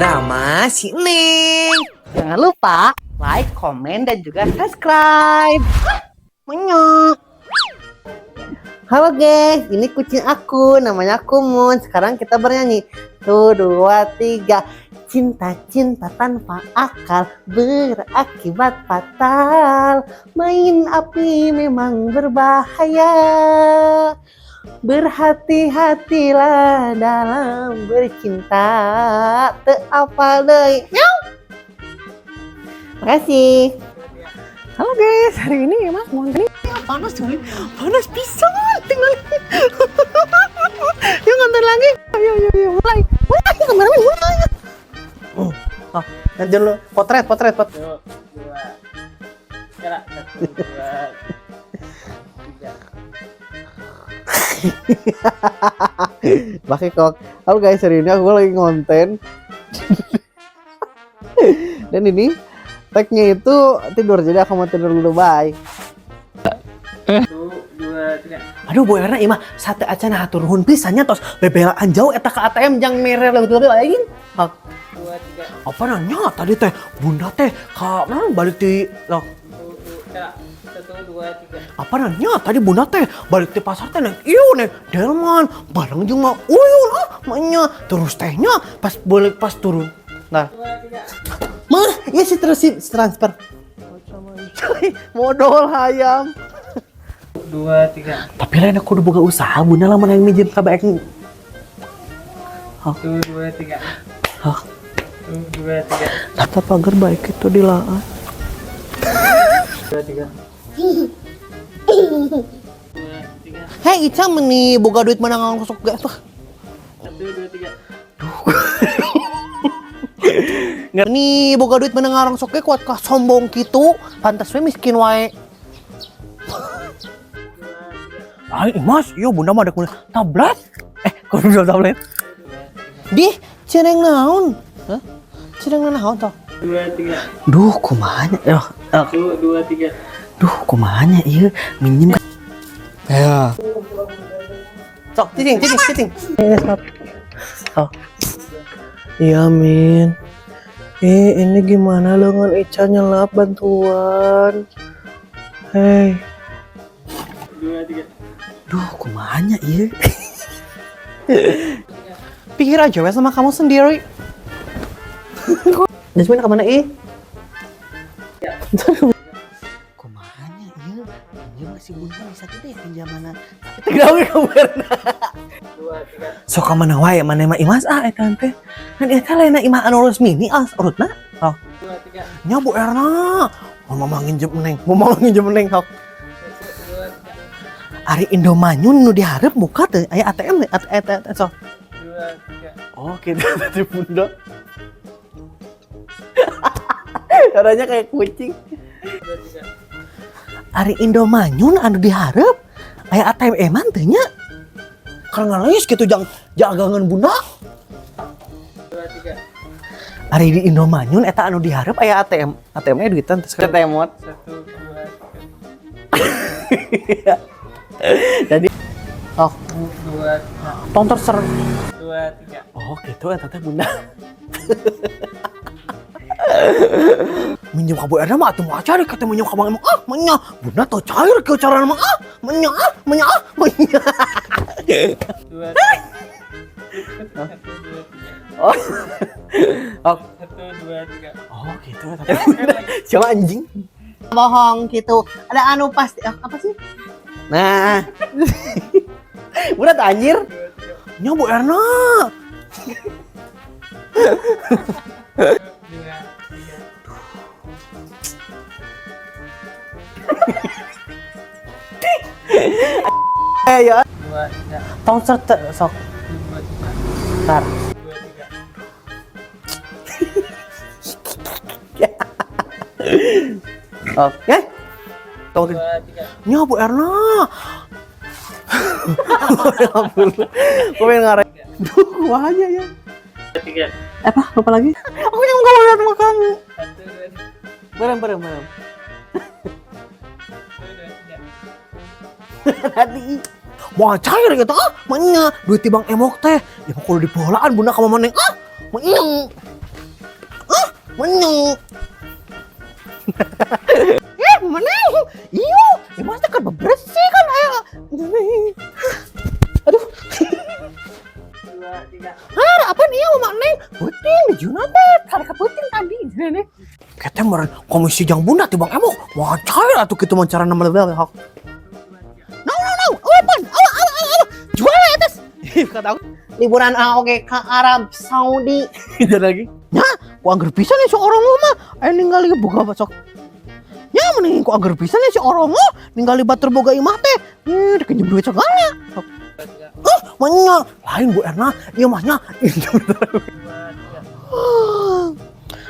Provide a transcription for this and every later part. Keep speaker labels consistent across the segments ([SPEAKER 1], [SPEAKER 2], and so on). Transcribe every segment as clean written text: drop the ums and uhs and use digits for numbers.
[SPEAKER 1] Drama si Neng.
[SPEAKER 2] Jangan lupa like, komen, dan juga subscribe. Menyok. Halo guys, ini kucing aku, namanya Kumun. Sekarang kita bernyanyi. Tuh, dua, tiga. Cinta-cinta tanpa akal berakibat fatal. Main api memang berbahaya. Berhati-hatilah dalam bercinta. Teu apal deui. Meow. Makasih. Halo guys, hari ini Mas mau ini panas cuy, panas pisan tinggal. Yuk nonton lagi. Ayo ayo ayo, mulai. Mulai kameramen mulai. Oh, oh, nanti dulu potret potret potret.
[SPEAKER 3] Satu, dua, tiga, satu, dua, tiga.
[SPEAKER 2] Pakai kok. Halo guys, hari ini aku lagi ngonten. Dan ini tagnya itu tidur, jadi aku mau tidur dulu. Bye.
[SPEAKER 3] Satu, dua, tiga.
[SPEAKER 1] Aduh, Bu Erna imah sate acan hatur nuhun pisan nya tos bebelaan jauh eta ka ATM jang mere lebih aing. Hak.
[SPEAKER 3] Dua, tiga.
[SPEAKER 1] Apa nanya tadi teh bunda teh ka mana balik di loh,
[SPEAKER 3] Satu, dua, tiga. Satu, dua, tiga.
[SPEAKER 1] Apa nanya tadi bunda teh balik di pasar teh naik ieu naik delman bareng jeung mah uyun ah manya terus tehnya pas balik pas turun nah.
[SPEAKER 3] Dua, tiga.
[SPEAKER 1] Mah iya sih terus sih transfer
[SPEAKER 2] Modal hayam.
[SPEAKER 3] Dua, tiga.
[SPEAKER 1] Tapi lain aku udah boga usaha bunda lah mana yang minjem ka baek.
[SPEAKER 3] Satu, dua, tiga.
[SPEAKER 1] Hah?
[SPEAKER 3] Satu, dua, tiga.
[SPEAKER 1] Tata pagar baik itu dilaan.
[SPEAKER 3] Dua, tiga. Dua, tiga.
[SPEAKER 1] Hei Ica meni boga duit mana ngang sok gak tuh.
[SPEAKER 3] Satu, dua, tiga.
[SPEAKER 1] Nggak nih boga duit mana ngarang sok ge kuat kah sombong gitu pantas we miskin wae. Ay, Mas, iya bunda mah ada kuliah tablet. Eh, kok udah tablet? Di, cireng naon? Hah? Cireng naon toh?
[SPEAKER 3] Dua, tiga.
[SPEAKER 1] Duh, kumaha nya? Eh,
[SPEAKER 3] Satu, dua, tiga.
[SPEAKER 1] Duh, kumaha nya ieu minjem. Ya.
[SPEAKER 2] Sok, cicing, cicing, cicing.
[SPEAKER 1] Ini stop. Oh. Iya, Min. Eh, ini gimana lengan Ica nyelap bantuan. Hei.
[SPEAKER 3] Dua, tiga.
[SPEAKER 1] Duh, kumaha nya ieu?
[SPEAKER 2] Pikir aja we sama kamu sendiri. Jasmine kemana ih?
[SPEAKER 1] Kumaha nya ieu? Pinjam si bunda bisa gede pinjaman. Tapi
[SPEAKER 2] Gawe kemana?
[SPEAKER 3] Dua, tiga.
[SPEAKER 1] Sok ka mana wae mana mah Imas ah eta teh. Kan eta lainna imah anu resmi ah urutna. Oh.
[SPEAKER 3] Dua, tiga.
[SPEAKER 1] Nya Bu Erna. Mau mama nginjem neng, mau mama nginjem neng sok.
[SPEAKER 3] Satu, dua, tiga.
[SPEAKER 1] Ari Indomanyun nu dihareup muka teh aya ATM teh ATM sok.
[SPEAKER 3] Dua, tiga.
[SPEAKER 2] Oh, gitu tadi bunda. Caranya kayak kucing.
[SPEAKER 3] Dua, tiga.
[SPEAKER 1] Ari Indomanyun anu dihareup aya ATM eman teh nya. Kalau ngaleus gitu jang jagangan bunda.
[SPEAKER 3] Dua, tiga.
[SPEAKER 1] Ari di Indomanyun eta anu dihareup aya ATM. ATM-nya duitan terus
[SPEAKER 2] Ketemot.
[SPEAKER 3] Satu, dua, tiga.
[SPEAKER 2] Jadi
[SPEAKER 1] Oh,
[SPEAKER 3] Satu, dua, tiga.
[SPEAKER 1] tong terser.
[SPEAKER 3] Dua, tiga.
[SPEAKER 1] Oh, gitu eta teh bunda. Minjem ka Bu Erna mah atuh moal cari kata minjem ka Bang Emang ah menya bunda tau cair ke cara mah ah menya ah menya ah menya.
[SPEAKER 3] Dua, tiga. Satu, dua, tiga.
[SPEAKER 2] Oh. Oh,
[SPEAKER 3] Satu, dua, tiga.
[SPEAKER 1] Oh gitu eta teh bunda. Siapa anjing?
[SPEAKER 2] Bohong gitu. Ada anu pasti eh, apa sih?
[SPEAKER 1] Nah.
[SPEAKER 2] Bunda tuh anjir.
[SPEAKER 3] Dua, tiga.
[SPEAKER 1] Nya Bu Erna.
[SPEAKER 3] Dua, tiga.
[SPEAKER 2] Eh ya.
[SPEAKER 3] Dua, tiga.
[SPEAKER 1] Tong sok.
[SPEAKER 3] Satu, dua, tiga.
[SPEAKER 1] Ntar.
[SPEAKER 3] Dua, tiga.
[SPEAKER 2] Oke.
[SPEAKER 1] Tong.
[SPEAKER 3] Dua, tiga.
[SPEAKER 1] Nya Bu Erna.
[SPEAKER 2] Gue pengen ngarep. Duh, kuahnya ya.
[SPEAKER 3] Tiga.
[SPEAKER 1] Apa? Lupa lagi?
[SPEAKER 2] Aku yang gak mau lihat muka kamu.
[SPEAKER 3] Satu, dua, tiga.
[SPEAKER 2] Bareng, bareng, bareng.
[SPEAKER 3] Satu, dua, tiga.
[SPEAKER 2] Tadi.
[SPEAKER 1] Wah cair gitu ah, menya duit ti Bang Emok teh. Ya kalau dipolaan bunda ka mama neng ah, menya. Menyeng. Eh, mana? Iyo, Imas teh kan bebersih kan aya. Aduh.
[SPEAKER 3] Dua, tiga.
[SPEAKER 1] Ah, apaan iya mama Neng? Peuting di juna teh, kada ka peuting tadi. Nih. Kete meureun komisi jang bunda ti Bang Emok. Wah, cair atuh kitu mah carana melebel hok. No, no, no. Open. Awa, awa, awa, awa. Jual atas. Kata aku.
[SPEAKER 2] Liburan oke ke Arab Saudi.
[SPEAKER 1] Ada lagi. Nya, ku angger pisan ya si Orongo mah. Aya ningali boga sok. Nya mending ku angger pisan ya si Orongo ningali batur boga imah teh. Ih, dikenjem duit segala. Sok.
[SPEAKER 3] Dua, tiga.
[SPEAKER 1] Ah, menya. Lain Bu Erna, ieu mah nya.
[SPEAKER 3] Dua, tiga.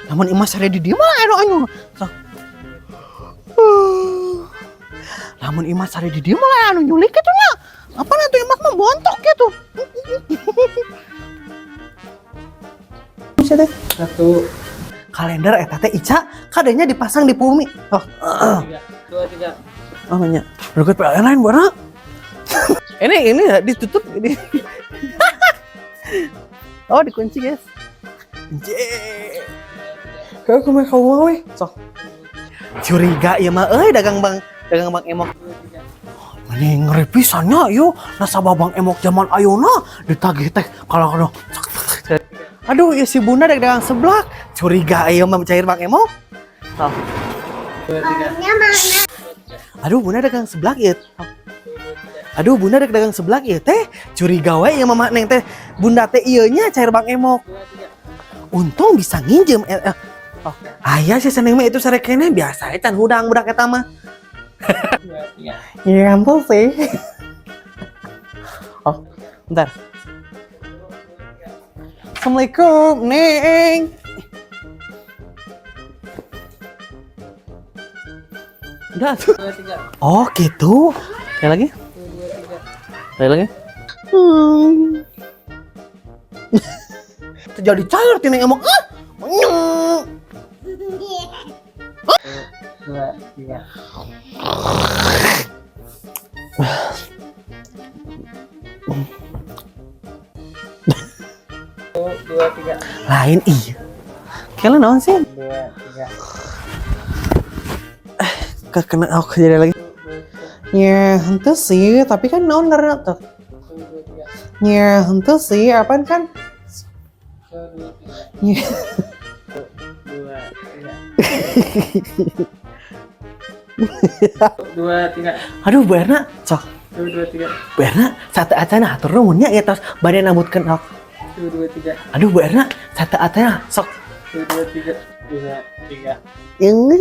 [SPEAKER 1] Namun imah sare di dieu mah anu anu. Sok. Lamun imah sare di dieu mah anu nyulik kitu nya. Apa nanti imah mah bontok gitu. Bisa deh.
[SPEAKER 3] Satu,
[SPEAKER 1] Kalender eta teh Ica kadenya dipasang di bumi. Oh,
[SPEAKER 3] tiga. Dua, tiga.
[SPEAKER 1] oh nya. Berikut PLN lain Bu Erna. Ini ditutup ini. Oh, dikunci, guys. Je. Kayak kumaha kamu mah we? Sok. Curiga ieu mah euy dagang Bang Emok.
[SPEAKER 3] Dua, tiga.
[SPEAKER 1] Meni ngeri pisan nya ieu nasabah Bang Emok zaman ayeuna ditagih teh kalau kalau aduh ieu si Bunda dagang dagang seblak. Curiga ieu mah cair Bang Emok. Sok.
[SPEAKER 3] Dua, tiga.
[SPEAKER 1] Aduh Bunda dagang seblak ieu. Aduh Bunda dagang dagang seblak ieu teh. Curiga we ieu mama Neng teh. Bunda teh ieu nya cair Bang Emok.
[SPEAKER 3] Dua, tiga.
[SPEAKER 1] Untung bisa nginjem eh. Oh, ayah sih seneng mah itu sare keneh biasa can hudang budak eta mah.
[SPEAKER 3] Dua, tiga.
[SPEAKER 2] Ya ampun sih. Oh, bentar. Assalamualaikum, Neng. Udah tuh.
[SPEAKER 3] Dua, tiga.
[SPEAKER 1] Oh gitu.
[SPEAKER 2] Sekali lagi.
[SPEAKER 3] Dua, tiga.
[SPEAKER 2] Sekali lagi.
[SPEAKER 1] Terjadi cair tina emok. Ah, menyeng.
[SPEAKER 3] Dua, tiga. Satu, dua, tiga.
[SPEAKER 1] Lain iya.
[SPEAKER 2] Kayaknya naon sih?
[SPEAKER 3] Dua, tiga.
[SPEAKER 1] Kena aku jadi lagi.
[SPEAKER 2] Ya, henteu sih, tapi kan naon karena tuh.
[SPEAKER 3] Satu, dua, tiga.
[SPEAKER 2] Ya, henteu sih, apaan kan?
[SPEAKER 3] Satu, dua, tiga.
[SPEAKER 2] Ya.
[SPEAKER 3] Dua, tiga. Dua, tiga.
[SPEAKER 1] Aduh Bu Erna, sok.
[SPEAKER 3] Satu, dua, tiga.
[SPEAKER 1] Bu Erna, sate acana atur nuhun nya ieu tos bade nambutkeun ok.
[SPEAKER 3] Satu, dua, tiga.
[SPEAKER 1] Aduh Bu Erna, sate acana sok.
[SPEAKER 3] Satu, dua, tiga. Dua, tiga.
[SPEAKER 2] Ini.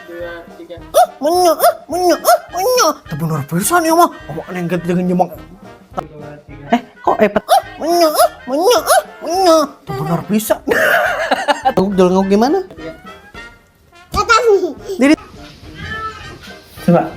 [SPEAKER 3] Dua, tiga.
[SPEAKER 1] Menyok, ah, menyok, ah, menyok. Teu bener pisan ieu mah. Mama Neng ge jeung nyemong.
[SPEAKER 3] Dua, tiga.
[SPEAKER 2] Eh, kok epet?
[SPEAKER 1] Ah, menyok, ah, menyok, ah, menyok. Teu bener pisan.
[SPEAKER 2] Tuh, jalan gimana?
[SPEAKER 3] Tiga.
[SPEAKER 2] Jadi
[SPEAKER 3] Coba.